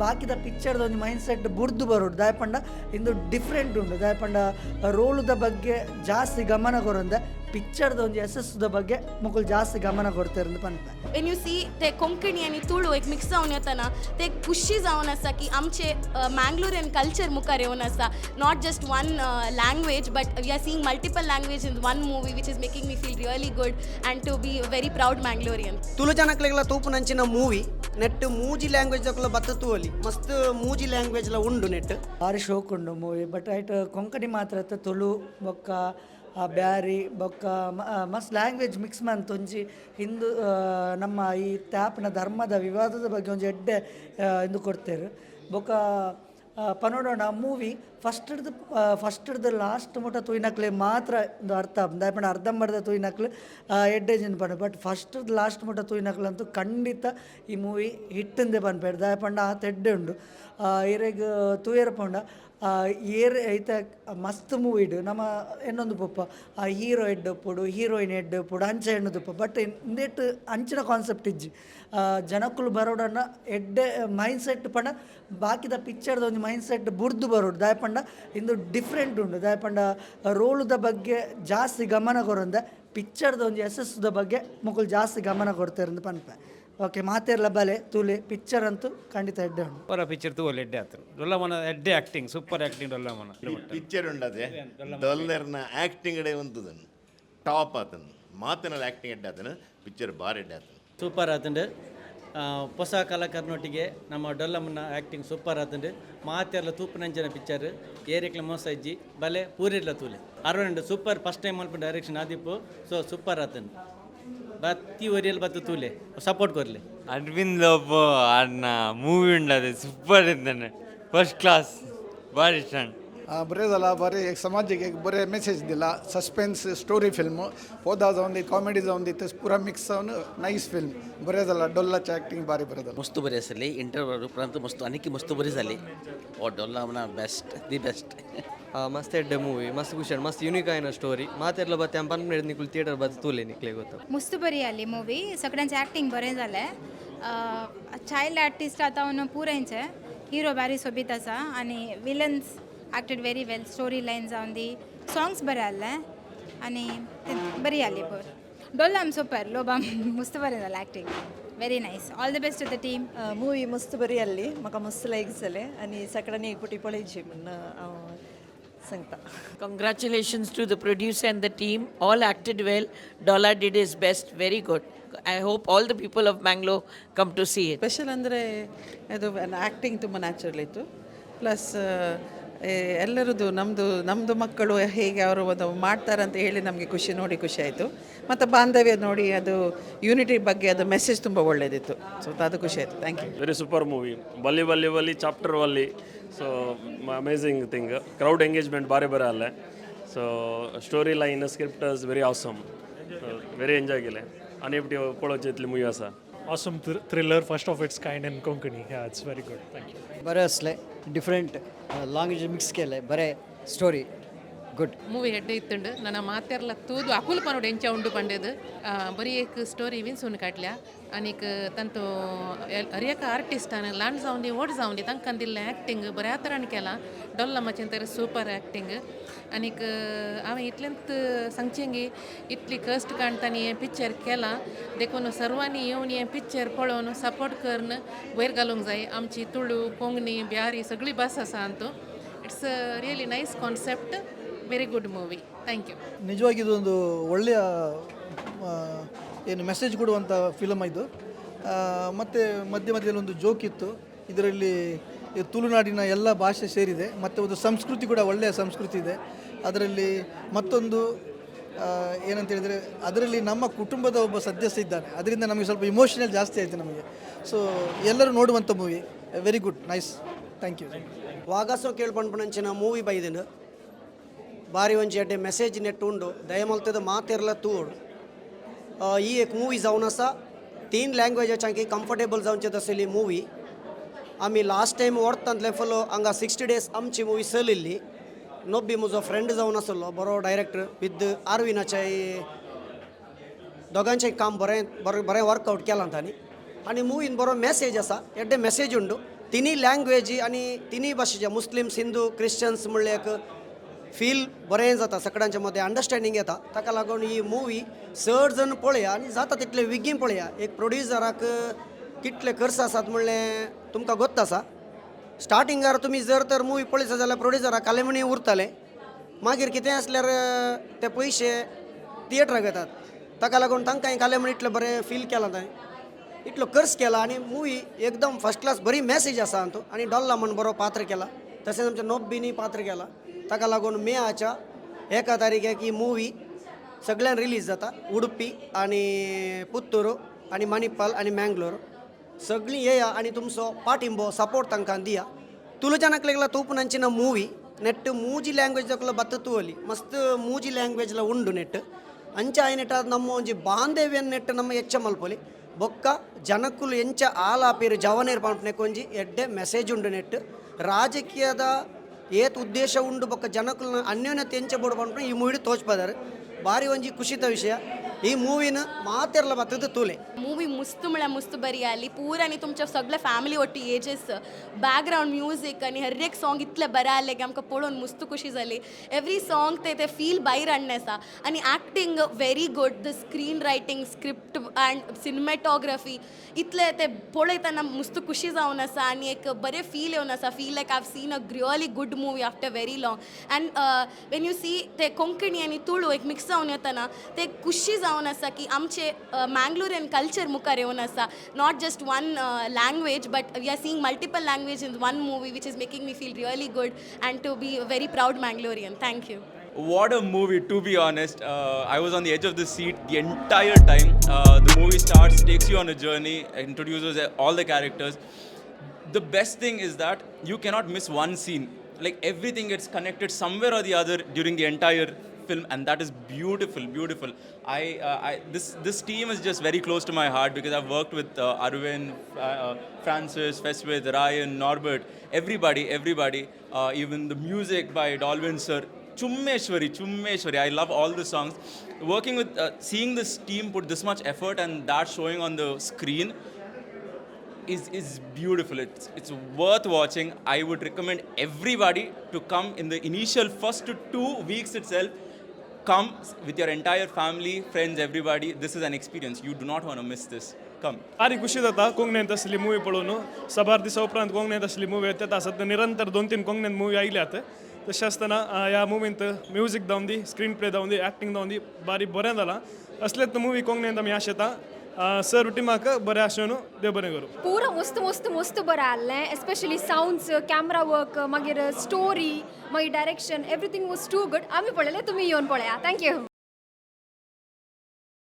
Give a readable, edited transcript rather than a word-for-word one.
ಬಾಕಿದ ಪಿಕ್ಚರ್ದ ಒಂಜಿ mind set ಬುಡ್ದು ಬರೋಡು. ದಾಯೆ ಪಂಡ ಇಂದು ಡಿಫ್ರೆಂಟ್ ಉಂಡು. ದಾಯೆ ಪಂಡ ರೋಲುದ ಬಗ್ಗೆ ಜಾಸ್ತಿ ಗಮನ ಕೊರಂದೆ ಪಿಕ್ಚರ್ದ ಒಂಜಿ ಯಶಸ್ಸುದ ಬಗ್ಗೆ ಮೊಕುಲು ಜಾಸ್ತಿ ಗಮನ ಕೊಡ್ತಾರೆ ಪನ್ಪೆ. When you see ते कोंकणी आनी तुळू एक मिक्स जावन येतना ते एक खुशी जावन आसा की आमचे मँगलोरियन कल्चर मुखार येवन आसा, not just one language, but we are seeing multiple language in one movie, which is making me feel really good and to be very proud Mangalorean. Tulu ಜನಕ್ಲೆಗ್ಲ ತೂಪುನಂಚಿನ ಮೂವಿ. ನೆಟ್ ಮೂಜಿ ಲ್ಯಾಂಗ್ವೇಜ್ ದಕುಲ ಬತ್ತ ತೂವಲಿ. ಮಸ್ತ್ ಮೂಜಿ ಲ್ಯಾಂಗ್ವೇಜ್ಲ ಉಂಡು ನೆಟ್. ಭಾರಿ ಶೋಕ್ ಉಂಡು ಮೂವಿ. ಬಟ್ ಐಟ್ ಕೊಂಕಣಿ ಮಾತ್ರ ಅತ್ತ, ತುಳು ಬೊಕ್ಕ ಬ್ಯಾರಿ ಬೊಕ್ಕ ಮಸ್ತ್ ಲ್ಯಾಂಗ್ವೇಜ್ ಮಿಕ್ಸ್ ಮಂತ್ ಒಂಜಿ ಹಿಂದೂ ನಮ್ಮ ಈ ತ್ಯಾಪ್ನ ಧರ್ಮದ ವಿವಾದದ ಬಗ್ಗೆ ಒಂಜಿ ಎಡ್ಡೆ ಇಂದು ಕೊಡ್ತೇವೆ. ಬೊಕ್ಕ ಪನೋಡೋಣ, ಮೂವಿ ಫಸ್ಟ್ ಹಿಡ್ದು ಲಾಸ್ಟ್ ಮುಟ ತೂಯಿನಕ್ಲೆ ಮಾತ್ರ ಇಂದು ಅರ್ಥ ಆಪುಂಡು. ದಾಯೆ ಪಂಡ ಅರ್ಧಂಬರ್ಧ ತೂಯಿನಕ್ಲು ಎಡ್ಡೆ ಜಿನ್ ಪಂಡ, ಬಟ್ ಫಸ್ಟ್ ಲಾಸ್ಟ್ ಮುಟ ತೂಯಿನಕ್ಲಂತೂ ಖಂಡಿತ ಈ ಮೂವಿ ಹಿಟ್ಟಂದೆ ಪನ್ಪೇರು. ದಾಯೆ ಪಂಡ ಆತ್ ಎಡ್ಡೆ ಉಂಡು. ಇರೆಗ್ ತೂಯೆರೆ ಪೋಂಡ ಏರ್ ಐತ ಮಸ್ತ್ ಮೂವಿಡ್ ನಮ ಎನ್ನೊಂದು ಪೊಪ್ಪ, ಆ ಹೀರೋ ಎಡ್ಡೆ ಉಪ್ಪುಡು, ಹೀರೋಯಿನ್ ಎಡ್ಡೆ ಉಪ್ಪುಡು, ಅಂಚ ಎಣ್ಣುದುಪ್ಪ. ಬಟ್ ಇಂದೆಟ್ ಅಂಚಿನ ಕಾನ್ಸೆಪ್ಟ್ ಇಜ್ಜಿ. ಜನಕುಲು ಬರೋಡನ್ನ ಎಡ್ಡೆ ಮೈಂಡ್ ಸೆಟ್ ಪಂಡ ಬಾಕಿದ ಪಿಕ್ಚರ್ದ ಒಂಜಿ ಮೈಂಡ್ ಸೆಟ್ ಬುಡ್ದು ಬರೋಡು. ದಾಯೆ ಪಂಡ ಇಂದು ಡಿಫ್ರೆಂಟ್ ಉಂಡು. ದಾಯೆ ಪಂಡ ರೋಲುದ ಬಗ್ಗೆ ಜಾಸ್ತಿ ಗಮನ ಕೊರಂದೆ ಪಿಕ್ಚರ್ದ ಒಂಜಿ ಯಶಸ್ಸುದ ಬಗ್ಗೆ ಮೊಕುಲು ಜಾಸ್ತಿ ಗಮನ ಕೊಡ್ತಾರೆ ಪನ್ಪೆ. ಓಕೆ, ಮಾತೆರ್ಲ ಬಲೆ, ತೂಲೆ. ಪಿಕ್ಚರ್ ಅಂತೂ ಖಂಡಿತ ಎಡ್ಡೆ ಉಂಡು. ಪೂರ ಪಿಕ್ಚರ್ ತೂವೊಲಿ, ಎಡ್ಡೆ ಆತುಂಡು. ಡೊಲ್ಲಮನ ಎಡ್ಡೆ ಆಕ್ಟಿಂಗ್, ಸೂಪರ್ ಆಕ್ಟಿಂಗ್ ಡೊಲ್ಲಮನ. ಪಿಕ್ಚರ್ ಉಂಡದೆ ಡೊಲ್ಲೆರ್ನ ಆಕ್ಟಿಂಗ್ ಇಡೆ ಉಂತುದನ್ ಟಾಪ್ ಆತನ್. ಮಾತನಲ್ಲಿ ಆಕ್ಟಿಂಗ್ ಎಡ್ಡೆ ಆತನ. ಪಿಕ್ಚರ್ ಬಾರಿ ಎಡ್ಡೆ ಆತನ. ಸೂಪರ್ ಆತುಂಡು. ಹೊಸ ಕಲಾಕಾರನೊಟ್ಟಿಗೆ ನಮ್ಮ ಡೊಲ್ಲಮ್ಮನ ಆ್ಯಕ್ಟಿಂಗ್ ಸೂಪರ್ ಆತುಂಡು. ಮಾತೆರ್ಲ ತೂಪುನಂಚಿನ ಪಿಕ್ಚರ್. ಏರೆಕ್ಲ ಮೋಸ ಇಜ್ಜಿ. ಬಲೆ, ಪೂರಿರ್ಲ ತೂಲೆ. ಅರವಣ್ ಸೂಪರ್. ಫಸ್ಟ್ ಟೈಮ್ ಮಲ್ಪ ಡೈರೆಕ್ಷನ್ ಆದಿಪ್ಪು. So super ಆತುಂಡು. ಬತ್ತಿ ಒರಿಯಲ್ ಬತ್ತು ತೂಲೆ, ಸಪೋರ್ಟ್ ಕೊರ್ಲೆ. ಅರವಿಂದ್ ಲೋಬೋ ಅನ್ನ ಮೂವಿ ಉಂಡದೆ ಸೂಪರ್ ಇದ್ದಾನೆ. ಫಸ್ಟ್ ಕ್ಲಾಸ್, ಭಾರಿ ಇಷ್ಟ. ಬರೋದಲ್ಲ, ಬಾರಿ ಸಮಾಜಕ್ಕೆ ಬರೀ ಮೆಸೇಜ್ ದಿಲ್ಲ. Suspense story film. ಹೋದ ಒಂದು ಕಾಮಿಡಿ ಒಂದಿತ್ತು, ಪೂರಾ ಮಿಕ್ಸ್ ಅವನು. ನೈಸ್ ಫಿಲ್ಮ್ ಬರೋದಲ್ಲ. ಡೊಲ್ಲಚ್ ಆ್ಯಕ್ಟಿಂಗ್ ಬಾರಿ ಬರೋದಲ್ಲ. ಮಸ್ತ್ ಬರಿ ಆಸಲಿ. ಇಂಟರ್ವಲ್ उपरांत ಮಸ್ತ್ आनीक ಮಸ್ತ್ ಬರಿ जाली. हो ಡೊಲ್ಲ ಬೆಸ್ಟ್, the best. ಮಸ್ತ್ ಎಡ್ಡೆ ಮೂವಿ, ಮಸ್ತ್ ಖುಷಿ, ಮಸ್ತ್ ಯುನಿಕ್ ಆಯಿನ ಸ್ಟೋರಿ. ಮಾತೆರ್ಲ ಬತ್ತೆ ಪನ್ಪುನ ನಿಕುಲು ಥಿಯೇಟರ್ ಬತ್ತು ತೂಲೆ, ನಿಕ್ಲೆ ಗೊತ್ತು. मस्त बरी आली मुवी. सगळ्यांचे ॲक्टिंग बरें जालें. चायल्ड आर्टिस्ट आतां पुरायचे. हिरो बारी सोबीत आसा आनी villains acted very well. Story line जावन दी, सॉंग्स बरें आहलें आनी ते बरी आली पळय. डोलाम सुपर, लोबाम मस्त बरें जालें acting, very nice. All the best to the team. Movie मस्त बरी आसली. म्हाका मस्त लायक जालें आनी सगळ्यांनी एक फावटी पळयची म्हूण हांव सांगता. Congratulations to the producer and the team. All acted well. Dolla did his best. Very good. I hope all the people of Mangalore come to see it. Special ಅಂದರೆ ಅದು ಆ್ಯಕ್ಟಿಂಗ್ ತುಂಬ ನ್ಯಾಚುರಲ್ ಇತ್ತು. ಪ್ಲಸ್ ಎಲ್ಲರದ್ದು ನಮ್ಮದು ನಮ್ಮದು ಮಕ್ಕಳು ಹೇಗೆ ಅವರು ಒಂದು ಮಾಡ್ತಾರಂತ ಹೇಳಿ ನಮಗೆ ಖುಷಿ, ನೋಡಿ ಖುಷಿ ಆಯಿತು. ಮತ್ತು ಬಾಂಧವ್ಯ ನೋಡಿ, ಅದು ಯೂನಿಟಿ ಬಗ್ಗೆ ಅದು ಮೆಸೇಜ್ ತುಂಬ ಒಳ್ಳೆಯದಿತ್ತು. ಸೊ ಅದು ಖುಷಿ ಆಯಿತು. Thank you. Very super movie. ಬಲ್ಲಿ ಬಲ್ಲಿ ಬಲ್ಲಿ ಚಾಪ್ಟರ್ ವಲ್ಲಿ. So amazing thing. Crowd engagement ಬಾರಿ ಬರ ಅಲ್ಲೇ. So story line, script is very awesome, very enjoy केलें आनी एकटी पळोवची इतली मुवी आसा. Awesome thriller, first of its kind in Konkani. Yeah, it's very good. Thank you. बरें असलें. डिफरंट ಲ್ಯಾಂಗ್ವೇಜ್ ಮಿಕ್ಸ್ केलें. बरें, ಸ್ಟೋರಿ ಗುಡ್. ಮೂವಿ ಎಡ್ಡೆ ಇತ್ತುಂಡು. ನನ್ನ ಮಾತೆರ್ಲ ತೂದು ಅಕುಲು ಪನೋಡು ಎಂಚ ಉಂಡು ಪಂಡೇದು. ಬರೀ ಏಕ್ ಸ್ಟೋರಿ ವಿನ್ಸೂನ್ ಕಾಟ್ಲ್ಯಾ. ಆನೀಕ್ ತಂತು ಅರಿಯಕ ಆರ್ಟಿಸ್ಟ್ ಆನ್ ಲ್ಯಾಂಡ್ जावंदी, ಓಡ್ जावंदी, तांकां दिल्लें ಆ್ಯಕ್ಟಿಂಗ್ ಬऱ्या तरान केलां. डोल्ला माचयेन सुपर ಆ್ಯಕ್ಟಿಂಗ್. आनीक हांवें इतलेंच सांगचें की इतली कश्ट काडून तांणी हें पिक्चर केलां, देखून सर्वांनी येवन हें पिक्चर पळोवन सपोर्ट करून वयर घालूंक जाय. आमची तुळू, कोंकणी, बिहारी सगळी भास आसा हातूंत. It's a really nice concept, very good movie. Thank you. ನಿಜವಾಗಿ ಇದೊಂದು ಒಳ್ಳೆಯ ಏನು ಮೆಸೇಜ್ ಕೊಡುವಂಥ ಫಿಲಮ್ ಇದು. ಮತ್ತು ಮಧ್ಯ ಮಧ್ಯದಲ್ಲಿ ಒಂದು ಜೋಕ್ ಇತ್ತು. ಇದರಲ್ಲಿ ಈ ತುಳುನಾಡಿನ ಎಲ್ಲ ಭಾಷೆ ಸೇರಿದೆ ಮತ್ತು ಒಂದು ಸಂಸ್ಕೃತಿ ಕೂಡ, ಒಳ್ಳೆಯ ಸಂಸ್ಕೃತಿ ಇದೆ ಅದರಲ್ಲಿ. ಮತ್ತೊಂದು ಏನಂತ ಹೇಳಿದರೆ, ಅದರಲ್ಲಿ ನಮ್ಮ ಕುಟುಂಬದ ಒಬ್ಬ ಸದಸ್ಯ ಇದ್ದಾನೆ. ಅದರಿಂದ ನಮಗೆ ಸ್ವಲ್ಪ ಇಮೋಷನಲ್ ಜಾಸ್ತಿ ಆಯಿತು ನಮಗೆ. ಸೊ ಎಲ್ಲರೂ ನೋಡುವಂಥ movie. Very good, nice, thank you. ವಾಗಸೋ ಕೇಳ್ಪಂಡ್ಪುನಂಚಿನ ಮೂವಿ ಬೈದಿನ. ಬಾರಿ ಒಂಜಿ ಎಡ್ಡೆ ಮೆಸೇಜ್ ನೆಟ್ ಉಂಡು. ದಯಮಲ್ತದ ಮಾತೆರ್ಲ ತೂವೊಡು. ಈ एक मूवी जावन आसा, तीन लँग्वेजांची कंफर्टेबल जावचे तसली मूवी. आमी लास्ट टायम व्हरतांतले फुल हांगा 60 डेज आमची मुवी चलिल्ली. नोब्बी म्हजो फ्रेंड जावन आसलो, बरो डायरेक्टर. विथ आरविनाचे दोगांचें काम बरें बरें बरें वर्कआवट केलां तांणी आनी मुवीन बरो मॅसेज आसा, एड्डे मॅसेज उंडू. तिनी लँग्वेजी आनी तिनी भाशेचे मुस्लिम्स, हिंदू, क्रिश्चन्स म्हणल्यार एक फील बरें जाता, सगळ्यांच्या मदें अंडरस्टँडींग येता. ताका लागून ही मुवी चड जण पळया आनी जाता तितले बेगीन पळया. एक प्रोड्युसराक कितले खर्च आसात म्हणलें तुमकां गोत्त आसा. स्टार्टिंगार तुमी जर तर मुवी पळयता जाल्यार प्रोड्युसराक कालेमणी उरताले, मागीर कितेंय आसल्यार ते पयशे थिएटराक येतात. ताका लागून तांकां कालेमणी इतलें बरें फील केलां, ताणें इतलो खर्च केला आनी मुवी एकदम फर्स्ट क्लास, बरी मॅसेज आसा हातूंत. आनी डोल्ला म्हण बरो पात्र केला, तशेंच आमच्या नोब्बीनी पात्र केला. ताका लागून मेयाच्या 1 तारखेक ही मुवी सगळ्यान रिलीज जाता. उडुपी आनी पुत्तूर आनी मणिपाल आनी मँगलोर सगळीं येया आनी तुमचो पाठिंबो, सपोर्ट तांकां दिया. तुळू ಜನಕ್ಲೆಗ್ಲ ತೂಪುನಂಚಿನ ಮೂವಿ. ನೆಟ್ ಮೂಜಿ ಲ್ಯಾಂಗ್ವೇಜ್ ದಕುಲು ಬತ್ತು ತೂವೊಲಿ. ಮಸ್ತ್ ಮೂಜಿ ಲ್ಯಾಂಗ್ವೇಜ್ಲ ಉಂಡು ನೆಟ್. ಅಂಚ ಆಯಿನೆಟ ನಮ್ಮ ಒಂಜಿ ಬಾಂಧವ್ಯನ್ ನೆಟ್ ನಮ್ಮ ಎಚ್ಚ ಮಲ್ಪೊಲಿ. ಬೊಕ್ಕ ಜನಕುಲು ಎಂಚ ಆಲಾಪೇರು ಜವನೇರ್ ಪನ್ಪುನೆಕ್ ಒಂಜಿ ಎಡ್ಡೆ ಮೆಸೇಜ್ ಉಂಡು ನೆಟ್. ರಾಜಕೀಯದ ಏತ್ ಉದ್ದೇಶ ಉಂಡು, ಬೊಕ್ಕ ಜನಕುಲ್ನ ಅನ್ಯೋನ್ಯತೆ ಎಂಚ ಬೋಡು ಪನ್ಪುನ ಈ ಮೂವಿಡ್ ತೋಜ್ಪದಾರ್. ಬಾರಿ ಒಂಜಿ ಖುಷಿತ ವಿಷಯ. ಈ ಮೂವಿನ ಮಾತೆರ್ಲ ಬತ್ತದ ತೂಲೆ. ಮೂವಿ ಮುಸ್ತು म्हळ्यार मुस्त बरी आली पूरा आनी तुमच्या सगळे फॅमिली ಒಟ್ಟು एजस. बॅकग्रावंड म्युजीक आनी हर एक सॉंग इतलें बरें आसलें की आमकां पळोवन मुस्त खुशी जाली. एवरी सॉंग ते ते फील भायर हाडणें आसा आनी acting very good, the screen writing, script and cinematography, इतलें ते पळयतना मुस्त खुशी जावन आसा आनी एक बरें फील येवन आसा. Feel like I've seen a really good movie after very long. And when you see ते कोंकणी आनी तुळू एक मिक्स जावन येतना ते खुशी जावन आसा की आमचे मँगलोरियन कल्चर मुखार येवन आसा. Not just one language, but we are seeing multiple language in one movie, which is making me feel really good and to be very proud Mangalorean. Thank you. What a movie, to be honest. I was on the edge of the seat the entire time. The movie starts, takes you on a journey, introduces all the characters. The best thing is that you cannot miss one scene. Like, everything gets connected somewhere or the other during the entire film, and that is beautiful, beautiful. I this team is just very close to my heart because I've worked with Arvind, Francis, Feswith, Ryan, Norbert, everybody, everybody. Even the music by Dolvin sir. Chummeshwari, Chummeshwari. I love all the songs. Working with, seeing this team put this much effort and that showing on the screen is beautiful. It's worth watching. I would recommend everybody to come in the initial first 2 weeks itself. Come with your entire family, friends, everybody. This is an experience. You do not want to miss this. Come. भारी खुशी जाता कोंकणींत असली movie पळोवन. साबार दिसा उपरांत कोंकणींत असली मुवी येतात. आसत निरंतर दोन तीन कोंकणींत मुवी आयल्यात. तशें आसतना ह्या मुवींत म्युजीक जावन दी, स्क्रीन प्ले जावन दी, एक्टींग जावन दी, बारी बरें जालां. असलेच मुवी कोंकणींत आमी आशेता. सर टिमाक बरें आशेवन देव बरें करूं. ಪೂರ ಮಸ್ತ್ ಮಸ್ತ್ ಮಸ್ತ್ ಬರ ಅಲ್ಲೇ. ಎಸ್ಪೆಷಲಿ ಸೌಂಡ್ಸ್, ಕ್ಯಾಮ್ರಾ ವರ್ಕ್, मागीर ಸ್ಟೋರಿ, मागीर direction, everything was too good. आमी पळयलें, तुमी येवन पळया. Thank you.